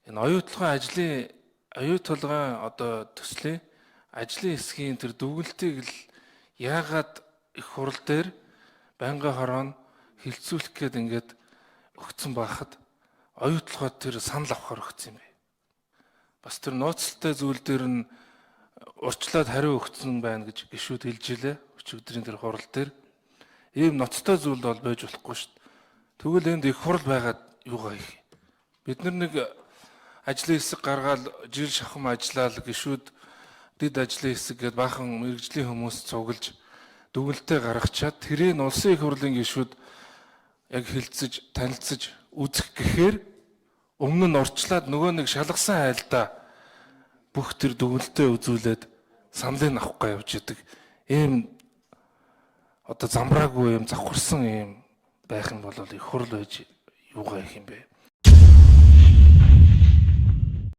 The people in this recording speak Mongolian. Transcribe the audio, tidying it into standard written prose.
Энэ оюутлогын ажлын оюутолгойн одоо төслийн ажлын хэсгийн тэр дүгнэлтийг л яагаад их хурал дээр байнгын хороо хилцүүлэх гээд ингээд өгцөн байхад оюутлогоо тэр санал авахар өгцөн юм бэ. Бас тэр нууцлалтай зүйл дээр нь урьдчилаад хариу өгцөн байна гэж гишүүд хэлж илээ. Өчигдрийн тэр хурал дээр ийм ноцтой зүйл бол байж болохгүй шүү дээ. Тэгвэл энд их хурал байгаад юугаа хийх юм? Бид нар нэг ажлын хэсэг гаргаал жил шахам ажиллаал гишүүд дэд ажлын хэсэг гээд баахан мэргэжлийн хүмүүс цуглаж дүгнэлтээ гаргачаад тэрийг улсын их хурлын гишүүд яг хилцэж танилцаж үзэх гэхээр өмнө нь урьдчилаад нөгөө нэг шалгасан айлдаа бүх тэр дүгнэлтээ үзүүлээд саналыг авах га явж идэг. Ийм одоо замбраагүй юм завхарсан юм байх юм бол их хурл байж юугаа их юм бэ?